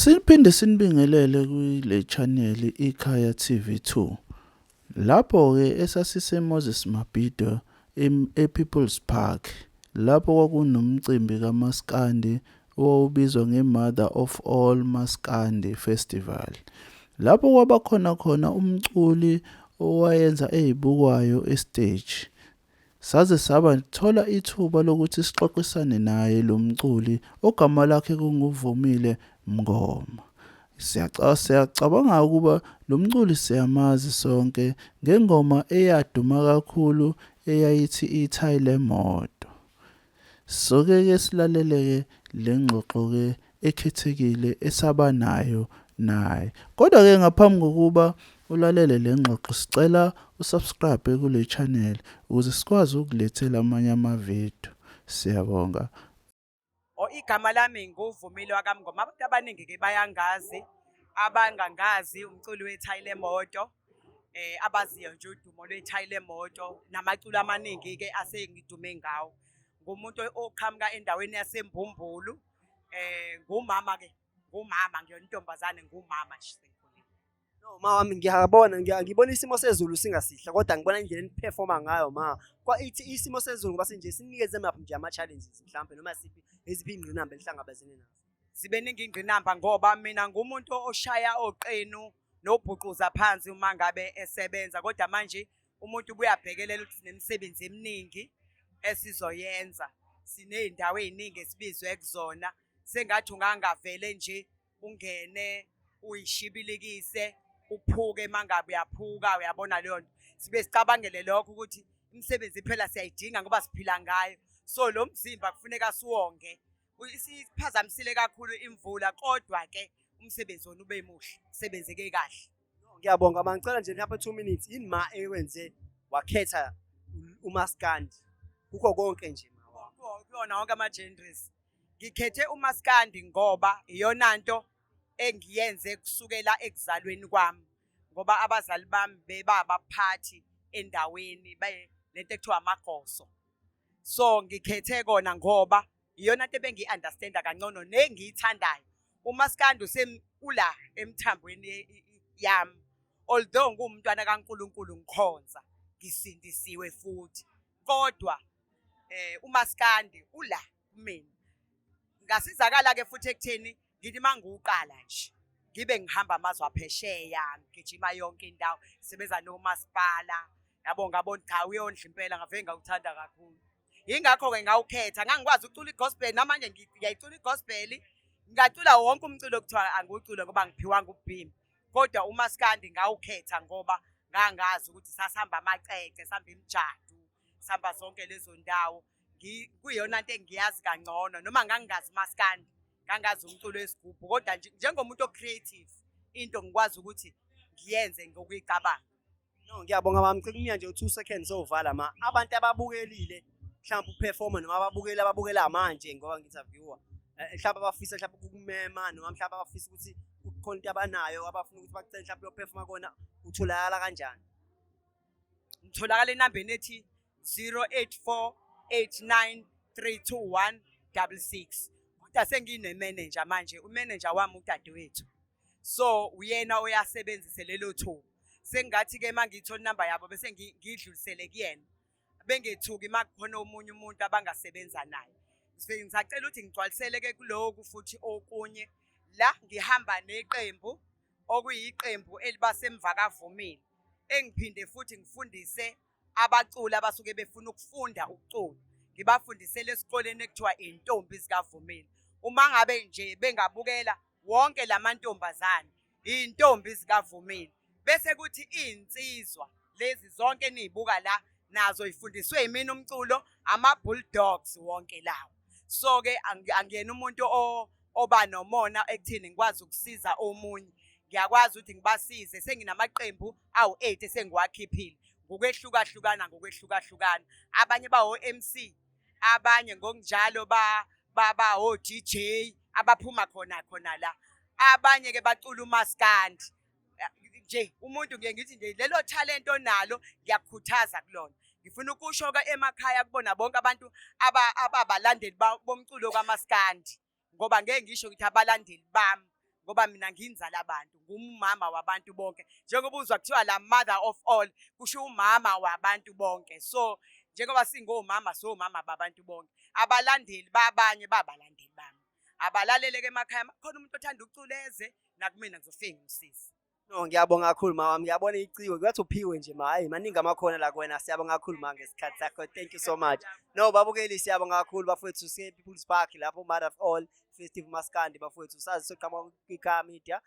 Siphinde sinibingelele kule channel iKhaya TV 2. Lapho-ke esasise Moses Mabhida ePeople's Park lapho kwakunomcimbi kaMaskandi owawubizwa nge-Mother of All Maskandi Festival. Lapho kwaba khona khona umculi owayenza eyibukwayo esiteji. Saze saba thola ithuba lokuthi sixoxisane naye lo mculi ogama lakhe kunguVumile Mngoma. Siyacabanga ukuba lo mculi siyamazi sonke ngengoma eyaduma kakhulu eyayithi Ithayi Lemoto. Soke-ke silalele-ke le ngxoxo-ke ekhethekile esaba nayo naye. Kodwa-ke ngaphambi kokuba ulalele le ngxoxo sicela usubscribe kule channel ukuze sikwazi ukulethela amanye amavidiyo. Siyabonga. O igama lami nguVumile wakaMngoma. Abantu abaningi ke bayangazi, abangangazi umculi wethayi lemoto. Abaziyo nje udumo lwethayi lemoto namaculo amaningi ke asengidume ngawo. Ngumuntu oqhamuka endaweni yaseMbumbulu. Ngumama ke, ngumama ngiyona intombazane ngumama nje sengikhulile. No, ma wami ngiyabona ngibona isimo sezulu singasihle kodwa ngibona indlela eniperforma ngayo ma. Kwa ithi isimo sezulu ngoba sinje sinikeze maphi nje ama challenges mhlambe noma siphi eziphi ingqinamba elihlangabezene nazo. Zibe ningi ingqinamba ngoba mina ngumuntu oshaya oqenu nobhuquza phansi uma ngabe esebenza, kodwa manje umuntu ubuyabhekelela ukuthi sinemisebenzi eminingi esizoyenza, siney'ndawo ey'ningi esibizwe kuzona. Sengathi ungangavele nje ungene uyishibilikise uphuke mangabe uyaphuka, uyabona leyo nto. Sibe sicabangele lokho ukuthi imisebenzi phela siyayidinga ngoba siphila ngayo, so lo mzimba kufuneka siwonge. Isiphazamisile kakhulu imvula, kodwa ke umsebenzi wona ube muhle, usebenzeke kahle. Ngiyabonga ma, ngicela nje lapha 2 minutes yini ma ekwenze wakhetha uMaskandi kukho konke nje ma? Kuyona wonke ama-genres ngikhethe uMaskandi ngoba iyona nto engiyenze kusukela ekuzalweni kwami, ngoba abazali bami bebabaphathi endaweni lento ekuthiwa amagoso. So ngikhethe kona ngoba iyona nto ebengiyi-understanda kangcono nengiyithandayo. UMaskandi ula emthambweni yami, although nguwumntwana kaNkulunkulu ngikhonza ngisindisiwe futhi, kodwa uMaskandi ula kumina. Ngasizakala ke futhi ekutheni ngithi mangiwuqala nje ngibe ngihamba amazwe aphesheya, ngigijima yonke indawo, ngisebenza nomasipala, yabo, ngabona cha uyondla impela, ngavele ngawuthanda kakhulu. Yingakho-ke ngawukhetha, ngangikwazi ukucula i-gospel, namanje ngiyayicula i-gospel, ngingacula wonke umculo okuthiwa angiwucule ngoba ngiphiwanga ububhimbi. Kodwa uMaskandi ngawukhetha ngoba ngangazi ukuthi sasihamba amacece, sihamba imijadu, sihamba zonke lezo ndawo. Kuyiyona nto engiyazi kangcono, noma ngangingazi uMaskandi, ngangazi umculo wesigubhu, kodwa nje njengomuntu o-creative, into ngikwazi ukuthi ngiyenze ngokuyicabanga. No, ngiyabonga mama, ngicela ukunika nje u-2 seconds sovala ma. Abantu ababukelile mhlawumbe uperforma noma ababukeli ababukela manje ngoba ngi-interviewer. Mhlawumbe abafisa mhlawumbe ukukumema noma mhlawumbe abafisa ukuthi kukhona into abanayo abafuna ukuthi bakucele mhlawumbe uyoperforma kona, utholakala kanjani? Ngitholakala enambeni ethi 0848932166. Kodwa sengine-manager manje, umanager wami udadewethu. So uyena oyasebenzise lelo thuba. Sengathi-ke uma ngiyithola inamba yabo bese ngiyidlulisele kuyena. Bengethuki uma kukhona omunye umuntu abangasebenza naye. Ngisacela ukuthi ngigcwalisele-ke kulokhu futhi okunye. La ngihamba neqembu okuyiqembu elibasemva kaVumile, engiphinde futhi ngifundise abaculi abasuke befuna ukufunda ukucula, ngibafundisele esikoleni ekuthiwa Intombi zikaVumile. Uma ngabe nje bengabukela wonke lamantombazane iy'ntombi zikaVumile, bese kuthi iy'nsizwa lezi zonke eniyibuka la nazo ifundiswe yimina umculo, ama-bulldogs wonke lawo. So-ke angiyena umuntu oba nomona ekutheni ngikwazi ukusiza omunye, ngiyakwazi ukuthi ngibasize. Senginamaqembu awu-8 esengiwakhiphile ngokwehlukahlukana, ngokwehlukahlukana. Abanye bawo-MC, abanye ngokunjalo baba o-DJ abaphuma khona khona la, abanye-ke bacula uMaskandi. Nje umuntu ngiye ngithi nje lelo talent onalo ngiyakukhuthaza kulona. Ngifuna ukusho-ke emakhaya kubona bonke abantu ababalandeli bomculo kaMaskandi, ngoba ngeke ngisho ukuthi abalandeli bami Ngoba mina nginzala abantu, ngumama wabantu bonke. Njengoba uzwa kuthiwa la mother of all, kusho umama wabantu bonke. So njengoba singomama, somama babantu bonke. Abalandeli babanye babalandeli bami. Abalalele-ke emakhaya, khona umuntu othanda ukucula eze nakumina ngizofike ngimsize. No, ngiyabonga kakhulu mama, ngiyabona iciko, kuyathi uphiwe nje ma. Hayi, maningi amakhono la kuwena. Siyabonga kakhulu ma ngesikhathi sakho. Thank you so much. No, babukeli, siyabonga kakhulu bafowethu, siye People's Park lapho Mother of All Festive Maskandi bafowethu. Sazi soqhamuka kwiKhaya Media.